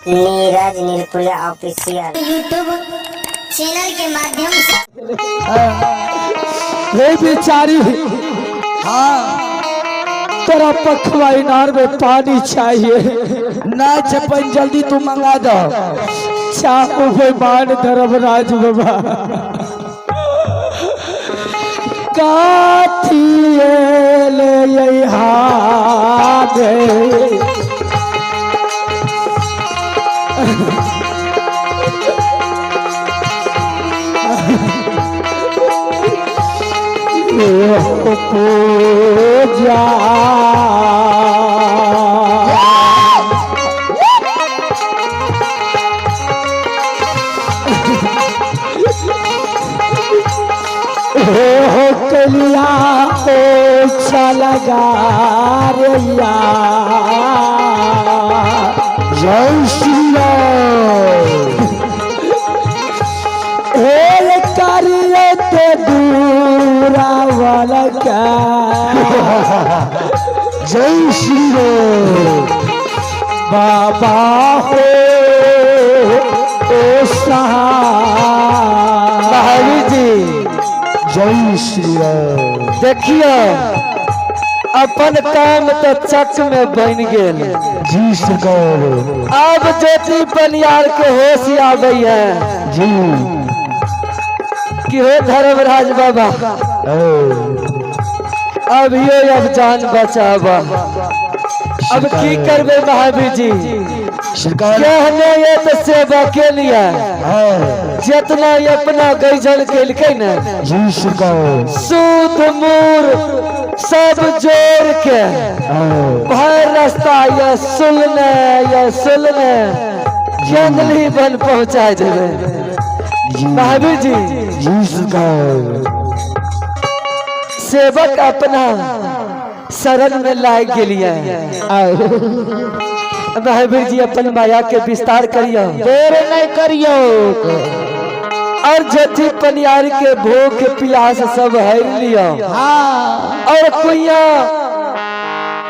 Neeraj Nirpuriya official YouTube channel के माध्यम से रे बेचारी। हाँ। तोरा पखवा इनार में पानी चाहिए। ना छपन, जल्दी तू मंगा दो। चाहो बेमान धर्मराज बाबा काथिए ले हाथ। पूजा हो कलिया ओछा लगा रैया। जय श्री राम। हेल करिए ते दूरा वाला का। जय श्री राम। बाबा हो ओ सहा। महावीर जी। जय श्री राम। देखियो, अपन काम तो चक में बन गेल। जी सरकार। अब ज्योति पनियार के होश आवे है जी। कि हो धर्मराज बाबा, अभियो अब जान बचावा। अब की करबे महावीर जी? सरकार। कहने ये तो सेवा के लिए हाँ। जितना ये अपना गैजन केलकै ने, जी सरकार। सूद मूर सब जोड़ के हाँ। भर रास्ता या सुनने या सुनने केंदली बन पहुंचा देवे। जी। महावीर जी। जी सरकार। सेवक अपना शरण में लाग गेलिए। महावीर जी, अपन माया के विस्तार करियो। देर नहीं करियो। और ज्योति पनियार के भूख प्यास सब हर लियो। हाँ। और कुइया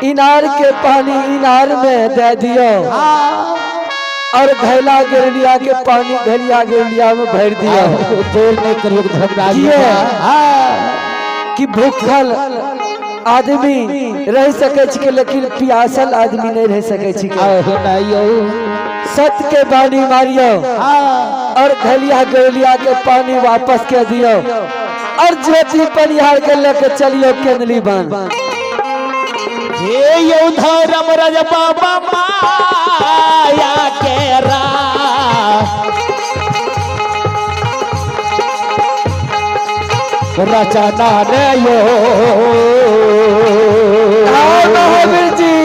इनार के पानी इनार में दे दियो। हाँ। और घैला गिरलिया के पानी घैलिया गिरलिया में भर दियो। देर नहीं करियो धर्मराज। किए? हाँ। कि भूखल आदमी रह सके छिके, लेकिन प्यासल आदमी नहीं रह सके छिके। आहो नहीं हो। सत्य के बानी मारियो। हाँ। और घलिया गलिया के पानी वापस के दियो और ज्योति परिहार के लेके चलियो केंदली बन। हे यो धर्म रज बाबा माया के रा रचना ने यो। हाँ महावीर जी।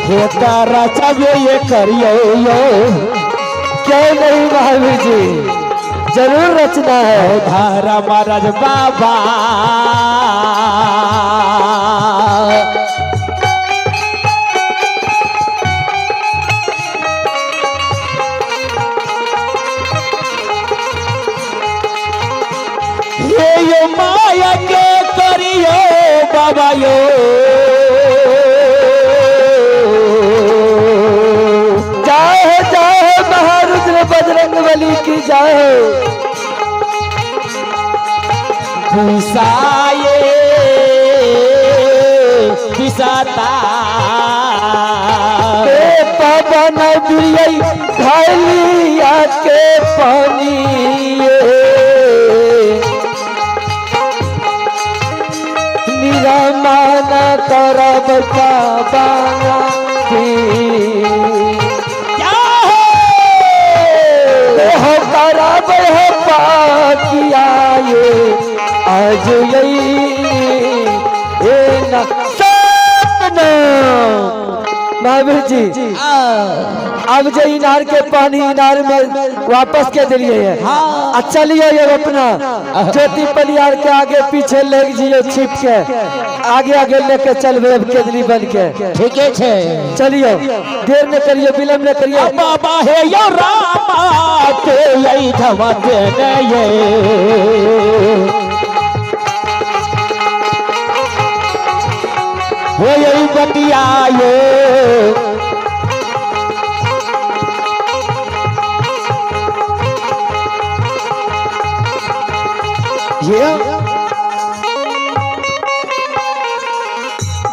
हे तारा चबे ये करियो यो। क्यों नहीं महावीर जी, जरूर रचना है। धर्म रज बाबा हे यो माया के करियो बाबा यो। जय हो, जय हो महारुद्र बजरंग बली की जय हो। पिसाए पिसाता ए पवन बिरियई घलिया के पानी निरमान करब बाबा की। क्या हो। हो करब हो पाकिया ये आज यही ए न सपना। महावीर जी, अब जो इनार के पानी इनार में वापस के दिलिए है। अच्छा लियो ये अपना ज्योति परियार के आगे पीछे ले जियो, छिप के आगे आगे लेके चलबे अब केदली बन के। ठीक है छे। चलियो, देर न करियो, विलम्ब न करियो। बाबा हे यो रामा के यही धमक ने ये। भैया ये। ये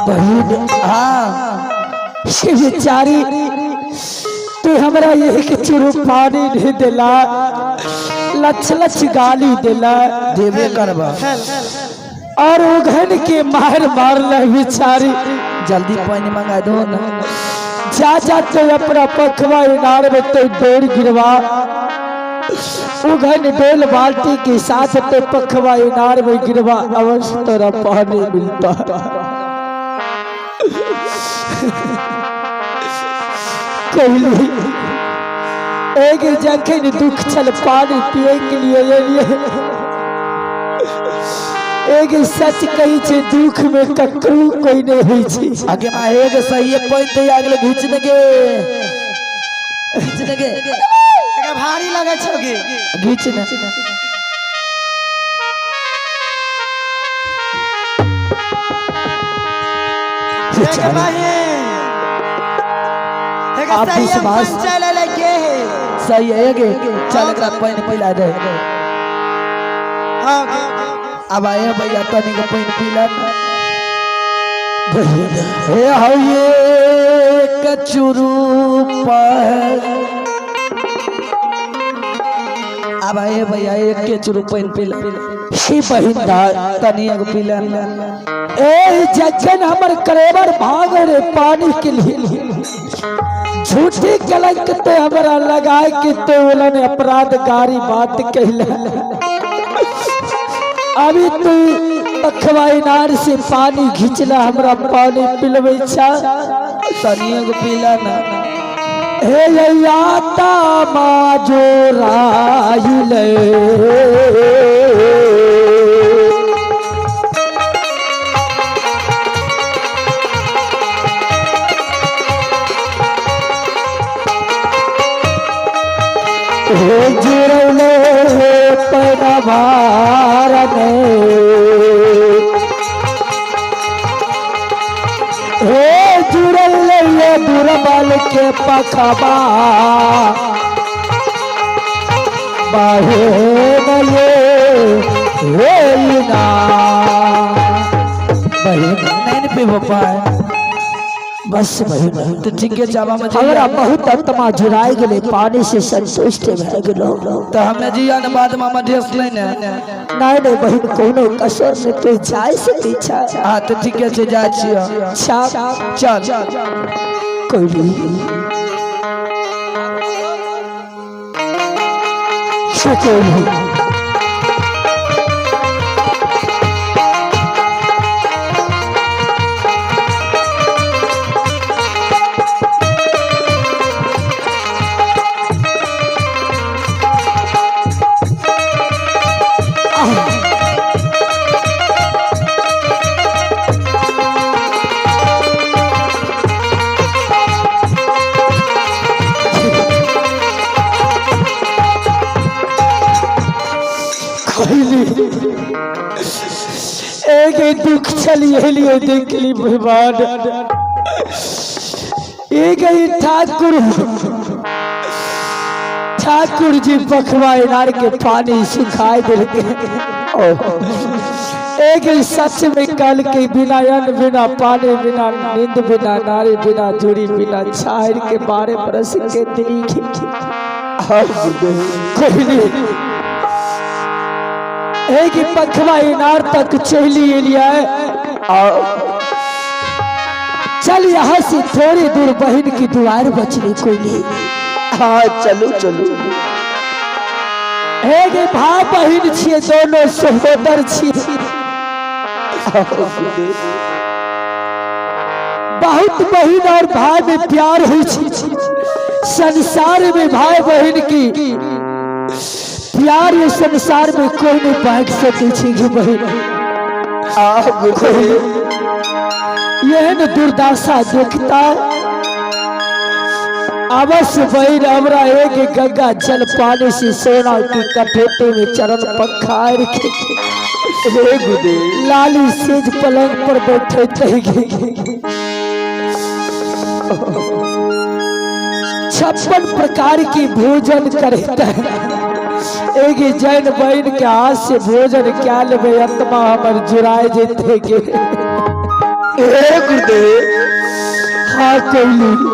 बहिन, हाँ से बेचारी तू हमरा एक चुरू पानी नहीं दिला, लछ लछ गाली दिला। देबे करबा। और उघन के मार मारल बेचारी। जल्दी पानी मंगा दो ना। जा जा तो अपना पखवा इनार में तो डोर गिरवा, उघन डोल बाल्टी के साथ तो पखवा इनार में गिरवा, अवश्य तोरा पानी मिलता। कहली एक जखन दुख छल पानी पिए के लिए एलिए, एक सच कही छे दुख में ककरो कोई नहीं होइ छे। आगे माँ एक सही पानी दे आगले घीच देगे, घीच देगे। भारी लगे छो गे। घीच ने। आप विश्वास चल के है। सही है गे, चल एकरा पानी पिला दे। हाँ। अब आए भैया तनी के पानी पिला। बहिन, हे हये कचुरू पर। अब आए भैया एक के चुरू पानी पिला। ही बहिन दार तनी एगो पिला। ए जखन हमर करेबर भाग रे पानी के लिए झूठी कलंक ते हमरा लगाए के तो उन्होंने अपराध गारी बात कहले। अभी तू पखवा इनार से पानी घिंचला हमरा पानी पिलबै छा। तनी एगो पिला ना। हे याता माजो रायुले हे जुड़ले पनवार में, हे जुड़ल ये दुर्बल के पखबा बाहे ये हे ना बहिन। नहीं पीबो पाए। बस बहिन। तो ठीक है चाबा में। हमरा बहुत आत्मा जुड़ाए गेले पानी से, संतुष्ट भए गेलो। तो हमें जिया ने बाद में मधेश लेने। नहीं नहीं बहिन, कोनो कसर से तू जाय सकै छा। हाँ तो ठीक है छे, जाइ छियै। छा। चल। कोई नहीं कोई। एक दुख छली लिए देखली भगवान, एक ही ठाकुर ठाकुर जी पखवा इनार के पानी सुखाए देते। एक ही सच में कल के बिना अन्न बिना पानी बिना नींद बिना नारी बिना जुड़ी बिना छायर के बारे बरस के दिली कोई नहीं। एक ही पखवा इनार तक चली एलिया और चल यहाँ से थोड़ी दूर बहन की दुआर बचने कोई नहीं। हाँ चलो चलो। एक भाई बहन छिए, दोनों सहोदर छिए। बहुत बहन और भाई में प्यार हुई छी। संसार में भाई बहन की प्यार ये संसार में कोई नहीं बांट सके छी बहन। यह न दुर्दशा देखता अवश्य बहन हमरा एक गंगा जल पानी से सोना की कठोते में चरण पखार के लाली सेज पलंग पर बैठे थे। 56 प्रकार की भोजन करते हैं। एक जैन बहन के हाथ से भोजन क्या लेबे, आत्मा हमर जुड़ाए जेते के। हे गुरुदेव। हाँ कैली।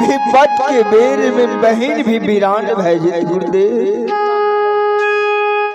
विपत के बेर में बहन भी वीरान भय जेत गुरुदेव।